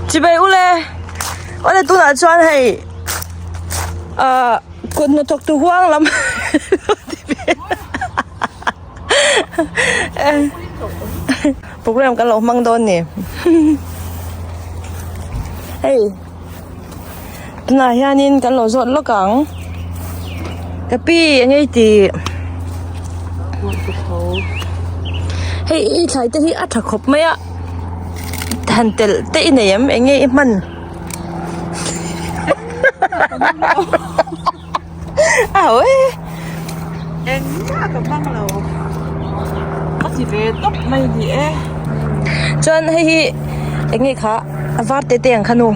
Chibai ule awle tunah chuan hei ah kut hnathawk tu huang lam program kan lo hmang dawn ni hei tunah hianin kan lo zawt lawk ang ka pi eng nge i tih hei i thlai te hi a tha khawp mai a han telh te i nei em eng nge i hman a ho e engmah ka hmang lo a ti ve tawp mai ni e chuan hei hi eng nge kha a var te te ang kha nu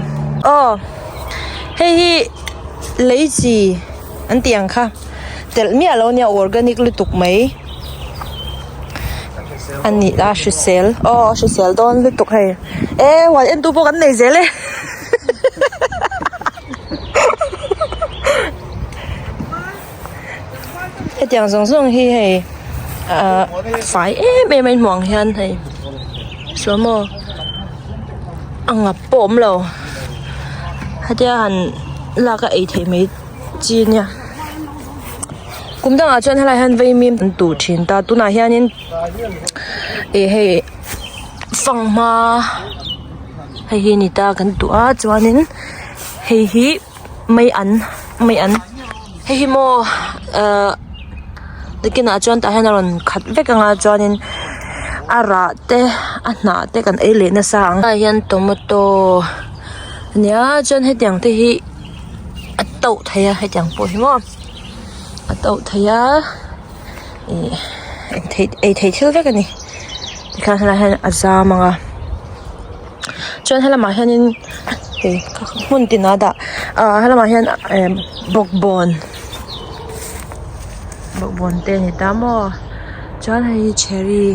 aw hei hi lei chi an tih ang kha telh miah lo nia organic lutuk mai a ni a hrisel aw hrisel dawn lutuk hei e huan en tu pawh kan nei zel e. Hetiang zawng zawng hi hei ahh fai em em a inhmuh ang hian hei saw maw a ngap pawh a awm lo hetia han lak a ei theih mai chi a nia kum dangah chuan helaiah hian vaimim an tuh thin ta tunah hianin ih hei fanghma. Hei hi ni ta kan duh a chuanin hei hi mei an mei an hei hi maw ahh nakinah chuan tah hian a rawn khat vek ang a chuanin a rah te a hnah te kan ei leh nasa ang tah hian tomato ania chuan hetiang te hi a to thei a hetiang pawh hi maw a to thei a ih ei theih thil vek a ni tikhan helaiah hian a zam ang a chuan helamah hianin hei hmun tinah a dah ah helamah hian eh bawkbawn bawkbawn te a ni ta maw chuan hei hi cherry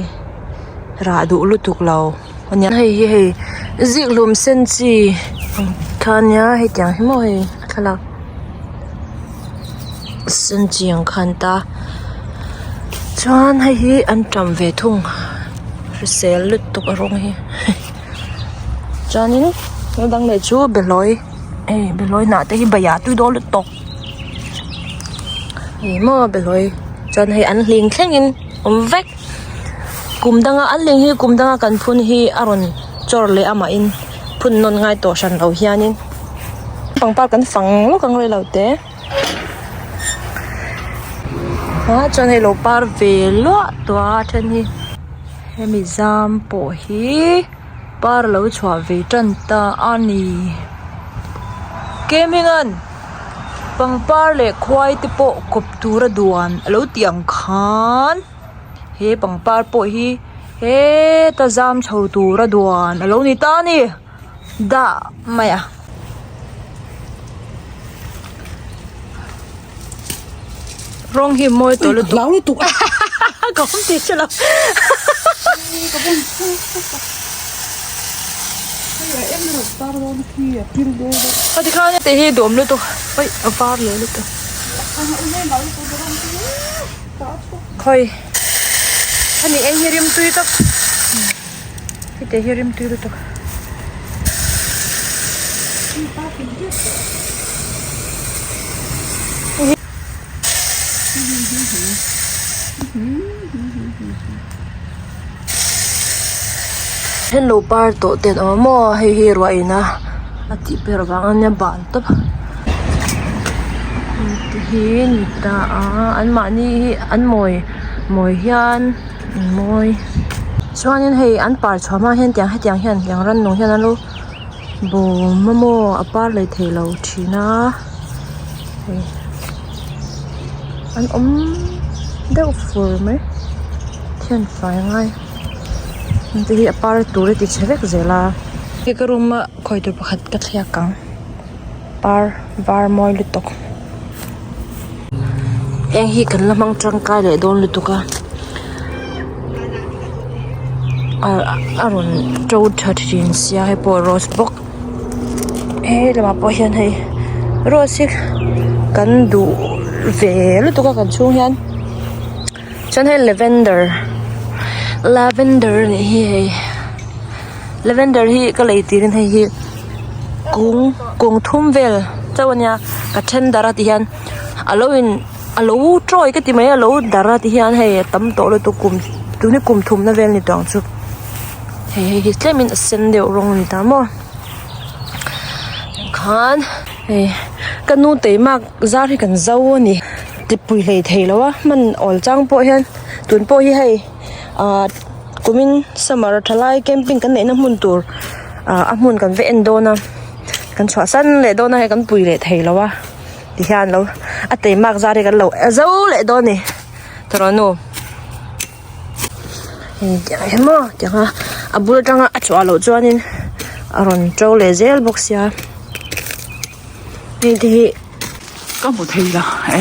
rah duh lutuk lo a nia hei hi hei zikhlum sen chi ang kha a nia hetiang hi maw hei a thlalak. Sen chi ang khan ta chuan hei hi an ṭam ve thung hrisel lutuk a rawng hi chuanin thil dang leh chu behlawi hei behlawi hnah te hi baiah tui dawn lutuk ni maw behlawi chuan hei an hling thlengin awm vek kum danga an hling hi kum danga kan phun hi a rawn chawr leh amahin phun nawn ngai tawh hran lo hianin. Pangpar kan fang lawk ang rei lo te ah chuan hei lo par ve luah tawh a then hi hemi zam pawh hi par lo chhuah ve tan ta a ni kemingan pangpar leh khuai te pawh kawp tura duan a lo tih ang khan he pangpar pawh hi heta zam chho tura duan a lo ni ta a ni. Dah mai a. Rawng hi mawi tawh lutuk. Hlau lutuk. Ka awm tih hre lo. A tikhan te hi duhawm lutuk. Oi a var leh lutuk. Khawi. Ani eng hi rimtui tak. Heti hi rim tui lutuk. Hello par tawh te an awm a maw hei hi ruah in a a tih ber vang a nia bal tawp ti hi ni ta a an mahni hi an mawi mawi hian. Mawi chuanin hei an par chhuah hma hian tiang hetiang hian tiang rannung hian an lo bawm a maw a par leh thei lo thin a hei an awm deuh fur mai thian fai a ngai heng te hi a par tur a ti chhe vek zel a hei ka room a khawi tur pakhat ka thliak ang par var mawi lutuk. Heng hi kan la hmang tangkai leh dawn lutuk a a rawn to tha thin sia hei pawh rose bawk he lamah pawh hian hei rose hi kan duh ve lutuk a kan chhung hian chuan hei lavender lavender a nih hi hei lavender hi ka lei tirin hei hi. Kung kung thum vel chauh a nia ka then darh a ti hian a lo in a lo tawi ka ti mai a lo darh a ti hian hei a tam tawh lutuk kum tun hi kum thumna vel ni tawh ang chu hei hei hi tlem in a sen deuh rawng a ni ta maw khan hei ka nu teimak zar hi kan zo a ni tipui hlei thei lo a hman awl chang pawh hian tun pawh hi hei ah kumin summer thalai camping kan neihna hmun tur ah a hmun kan va en dawn a kan chhuahsan leh dawn a hei kan pui leh thei lo a tihian lo a teimak zar hi kan lo zo leh dawn a ni tawrh nu. Hei tiang hi maw tiang a a bul atanga a chhuah loh chuanin a rawn to leh zel bawk sia hei te hi ka hmu thei lo e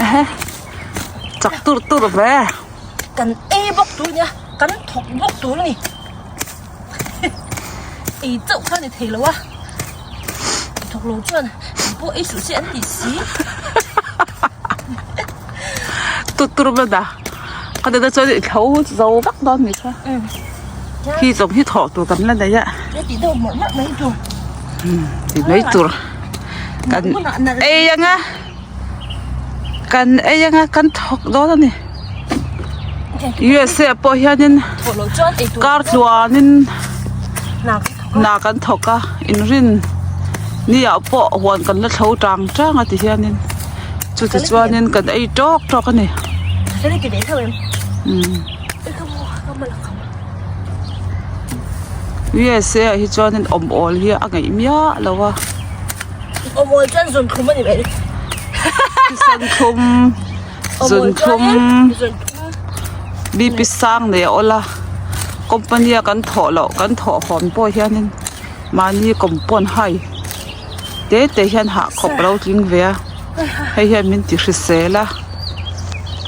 ehe chak tur tur ve kan ei bawk tur nia kan thawk bawk tur a ni ei chauh kha a ni thei lo a thawk lo chuan pawh ei suh se an ti si. Tut tur vel dah ka ti te chuan i thlo zo vak dawn ni kha khi zawng hi thawh tur kan la nei a ti mai tur kan ei anga kan ei anga kan thawk dawn a ni U_S_A ah pawh hianin kar tluanin hna kan thawk a inrin ni ah pawh huan kan la thlo tang tang a ti hianin. Chuti chuanin kan ei tawk tawk a ni. USA ah hi chuanin awm awl hi a ngaih miah lo a. Awm awl chuan zun thlum a ni mai. Thisen thlum, zun thlum, BP sang nei a awl a. Company a kan thawh loh kan thawh hawn pawh hianin mahni compound hai. Te te hian hah khawp a lo tling ve a hei hian min ti hrisel a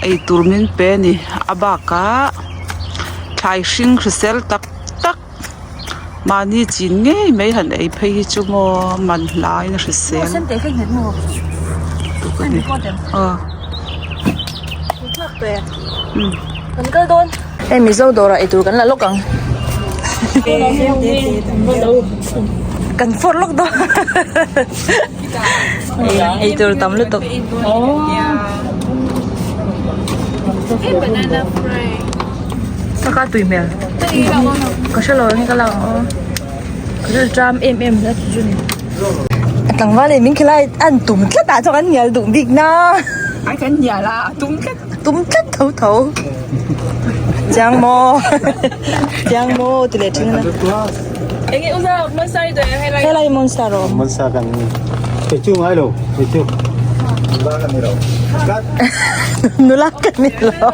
eitur min pe a ni a bakah thlai hring hrisel tak tak mahni chin ngei mai han ei phei hi chu maw man hlaiin a hrisel tuk a ni aw. Hei Mizo dawrah eitur kan la lawk ang. Kan fawr lawk dawn. Eitur tam lutuk. Saka tui hmel. Ka hre lo eng ka lak ang aw. Ka hre tram em em a ti chu ni. A tlangval in min khilai an tum tlat ah chuan kan hnial duh bik na. Ai kan hnial a, a tum tlat. Tum tlat tho tho. Chiang maw? Chiang maw ti leh thin a. Enge u zawk monster i dawi ang helai. Helai monster a awm. Monster kan kei chu ngai lo kei chu nula ka ni lo. Nula ka ni lo.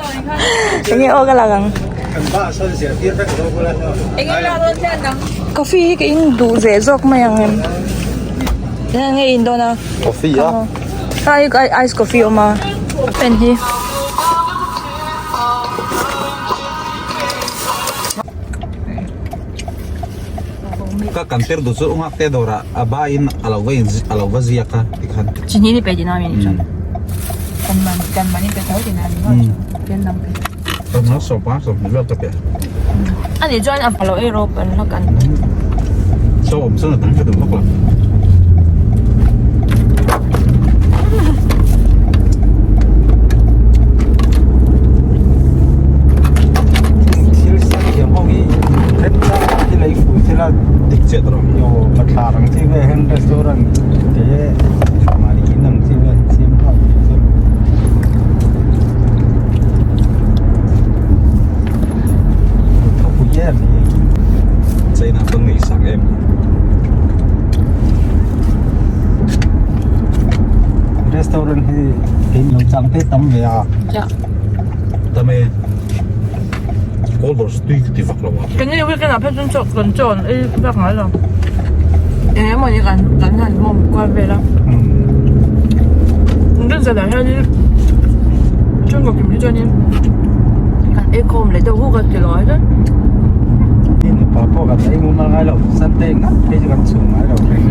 Enge aw ka lak ang. Kan ba sawn zir tir vek zo bula. Enge lak dawn hian nang. Coffee hi ka in duh ve zawk mai ang em. Enge in dawn a. Coffee a. Ai ice coffee awm a a pen hi. Ka kan tir duh chu ungak te dawrah a ba in a lo va in a lo va ziak a tikhan. Chi hnih ni pe tihna ami nih chuan. Kan man kan man in pe tho tihna ani maw chuan lam pe. Kan man sawpa sawhnih vel ka pe. Ani chuan a lo ei rawp an la kan. Saw awm chuan a dang ka duh vak lo. Thil siam thiam ho hi remchang hi lei fui thil a dik chiah tawh lo. Aw bathlar ang chi vel hian restaurant te mahni in ang chi vel siam nghal thei chu. Thupui em hi. China pawn ngaihsak em. Restaurant hi in lo chang te tam ve a. Tam e. Cold dawr tui ka ti vak lo a. Kan ni weekend ah phei chuan chaw kan chaw an ei vak ngai lo. Eng emaw ni kan kan han hmawm kual vel a. Kan zanah hianin chhungkaw kim hi chuanin kan ei khawm leh deuh huk a ti lo ai chuan. Ni nupa pawh kan ei mumal ngai lo Sunday ngat phei chu kan chhung ngai lo reng.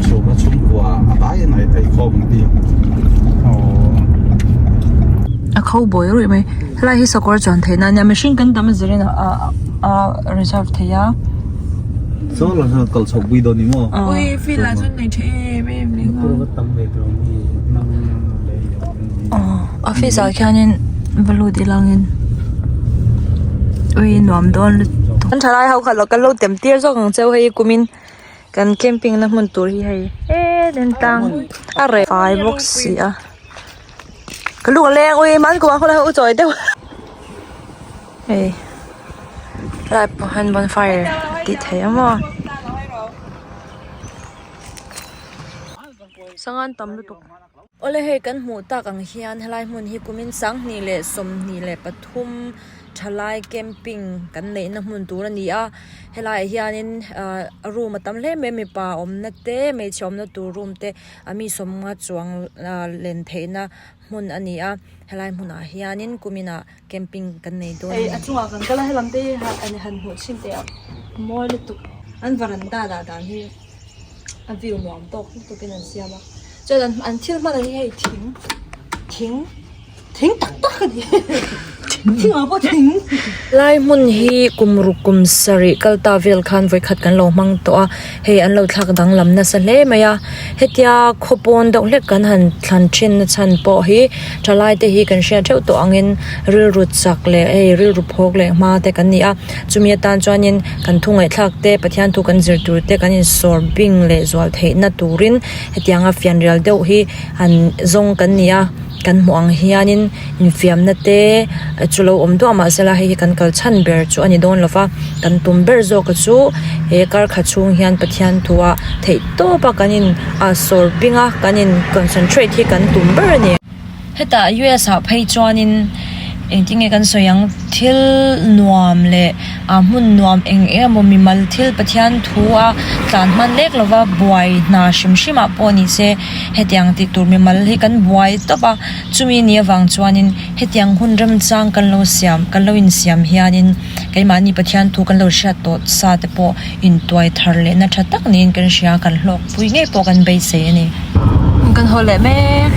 Chhung a chhungkua a dai in ei khawm ang ti. A kho buai ruih mai helai hi sakawr chuan theihna a nia mihring kan tam a zirin a a reserve thei a. Saw lah sawn kal chhoh pui dawn ni maw? Ui field ah chuan nei tha em em ni Aw office ah khianin va lut ilangin ui nuam dawn lutuk. Kan thalai ho kha lo kan lo tem tir zawk ang cheu hei kumin kan camping na hmun tur hi hei he den tlang a reh fai bawk si a ka lung a leng ui mahni kumah khawlai ho u chawi deuh hei helai pawh hian bonfire tih theih a maw. Sangan tam lutuk. Awle hei kan hmuh tak ang hian helai hmun hi kumin 2023 thalai camping kan neihna hmun tur a ni a helaiah hianin ahh room a tam hle mai mipa awmna te hmeichhe awmna tur room te a mi sawmnga chuang ahh len theihna hmun a ni a helai hmunah hianin kuminah camping kan nei dawn a ni. Hei a chungah kan kal a helam te hi han hmuh chhin teh a mawi lutuk an varanda dah dan hi. A view nuam tawk lutuk in an siam a chuan an an thil hman ang hi hei thing thing thing tak tak a ni thing ah pawh thing. Lai hmun hi kum ruk kum sarih kal ta vel khan vawikhat kan lo hmang tawh a hei an lo thlak danglam nasa hle mai a hetia khaw pawn deuh hlek kan han thlan thin na chhan pawh hi thalai te hi kan hriat theuh tawh angin rilru chak leh hei rilru phawk leh hma te kan ni a. Chumi atan chuanin kan thu ngaihthlak te, Pathian thu kan zir tur te, kan insawr bing leh zual theihna turin hetianga fianrial deuh hi han zawng kan ni a, kan hmuh ang hianin infiamna te chu lo awm duah mahsela hei hi kan kal chhan ber chu a ni dawn lova, kan tum ber zawk chu he kar khat chhung hian Pathian thua theih tawp a kan in ah sawr bing a, kan in concentrate hi kan tum ber a ni. Hetah US ah phei chuanin engtin nge kan sawi ang thil nuam leh ah hmun nuam eng eng emaw mimal thil Pathian thu a tlan hman lek lova buai hna hrim hrim ah pawh ni se hetiang tih tur mimal hi kan buai tawp a chumi ni avang chuanin hetiang hun remchang kan lo siam kan lo insiam hianin keimahni Pathian thu kan lo hriat tawh sa te pawh intuai thar leh na tha tak niin kan hria kan hlawk pui ngei pawh kan beisei a ni. Kan haw leh mek.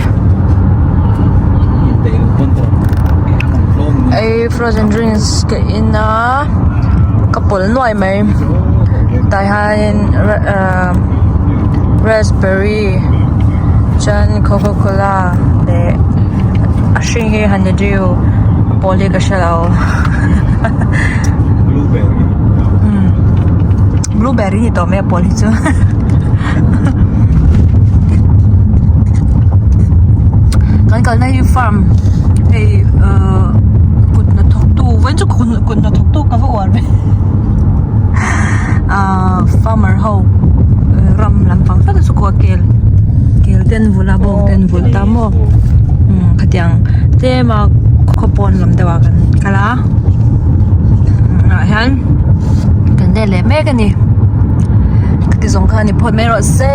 Ei frozen drinks ka in a ka pawlh nuai mai tah hianin ahh raspberry chuan coca cola leh a hring hi honey dew a pawl hi ka hrelo blueberry ni tawh mai a pawl hi chu kan kalna hi farm hei ahh kut hnathawk tu vawiin chu kut hnathawk tu ka va uar ve ahh farmer ho ram lampang tak chu kawt kel kel te an vulh a bawng te an vulh ta maw umm khatiang tlem a khaw pawn lam deuh ah kan kal a ah hian kan let leh mek a ni khati zawng kha ni phawt mai rawh se.